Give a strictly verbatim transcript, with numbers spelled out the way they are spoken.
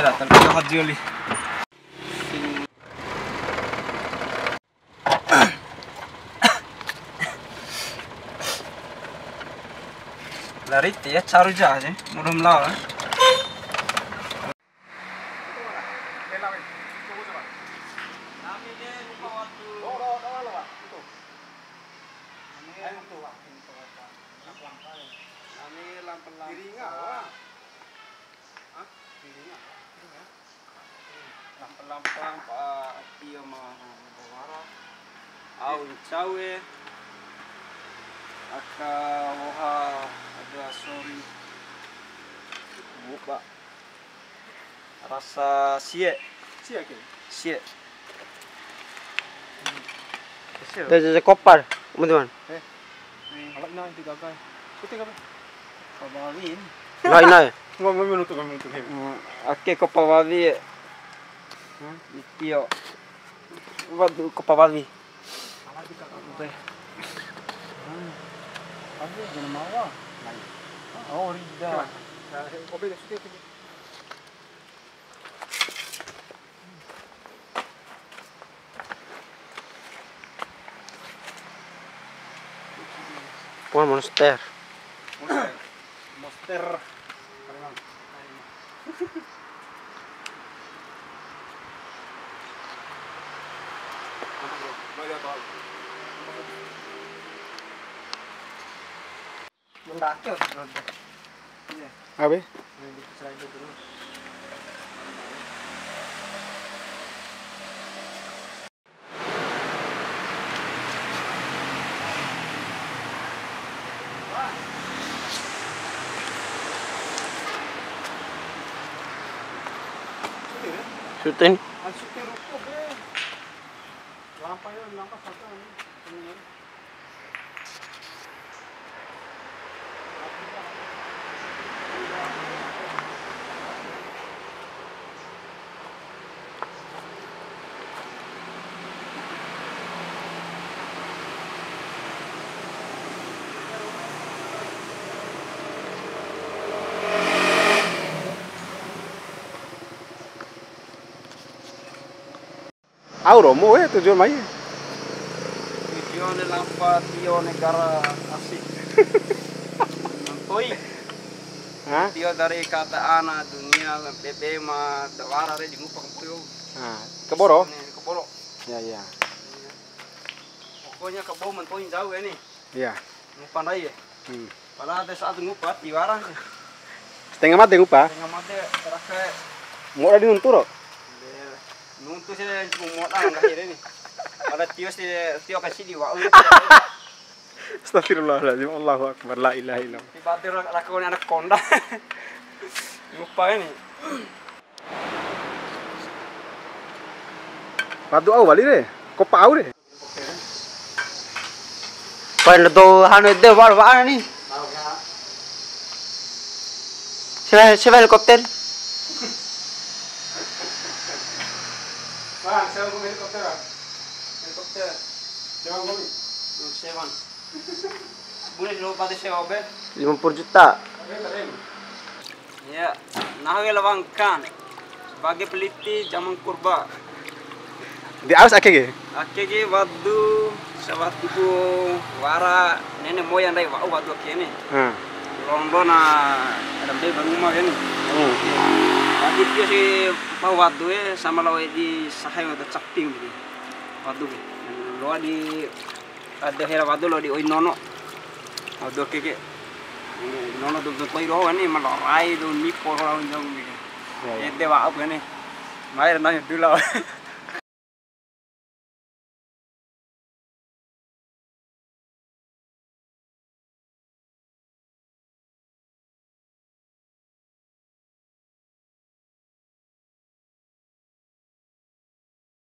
Tapi haji oli. Lari ya, caru ja aja, belum lawan. Nami lampa-lampa. Hah? Lampa-lampa, mpa tio ma wara. Au ncau e. Aka woha ada sori. Buba. Rasa sie. Sie ke? Sie. Sie. Dari kopar, teman-teman. Eh. Ala ina inti gaga. Ikuti gaga. Kabawi. Lah, ina. Ngomong, ngomong, nuntu, ngomong, nuntu. Hmm, ake kopa wawi. Hmm, itio. Waduh, kopa wawi. Oke. Hmm. Tapi jangan mawa. Oh, rida. Nah, kopi dah, sudah, sudah. Pun monster. Monster. Monster. Mendaki harus berhenti. Iya. Apa? Yang di slider dulu. Syuting. Lampanya nampak satu ini. Au romo we tujuan mai. Tujuan lampa tio negara asing. Mantoi. Hah? Tio dari keadaan dunia B B M dawara re di ngupa kempoi. Nah, kaboro? Ini kaboro. Ya, ya. Pokoknya kaboro mantoi jauh ya nih. Iya. Ngupa ndai ya. Hmm. Padahal ada saat ngupa tiwara sih. Setengah mate ngupa. Setengah mate terakhir. Moda di nuntu ro. Nuntu sih cuma moda nggak akhirnya nih. Pada tio sih, tio kasih di wa'u. Astagfirullahaladzim, Allahu Akbar, la ilaha illallah. Tiba-tiba raka anak konda. Ngupa ini. Wadu au wali re, kopa au re. Pai ndo hanu ede wal wa ni. Sewa, sewa helikopter. Bang, sewa helikopter, Bang. Helikopter. Sewa kami. Sewa. Boleh lo pada sewa be? Lima puluh juta. Oke, keren. Ya, nahu ke lawangkan sebagai peliti zaman purba. Di aus ake ke? Ake ke wadu, sawatiku wara nene moyang ndai wa'u wadu ake ni. Hmm. Londo na ada be bangun mah ke ni. Hmm. Wadu tio si mau wadu e sama lao di sahai wadu caping gitu. Wadu ke. Loa di Ade hera wadu lo di oi nono. Wadu ake ke. Nono dou dou to'i doho ni, ma loa rai dou nipo doho lao jam ni. Ya, ya. Ede wa'u ke ni. Mai ra nanya dula.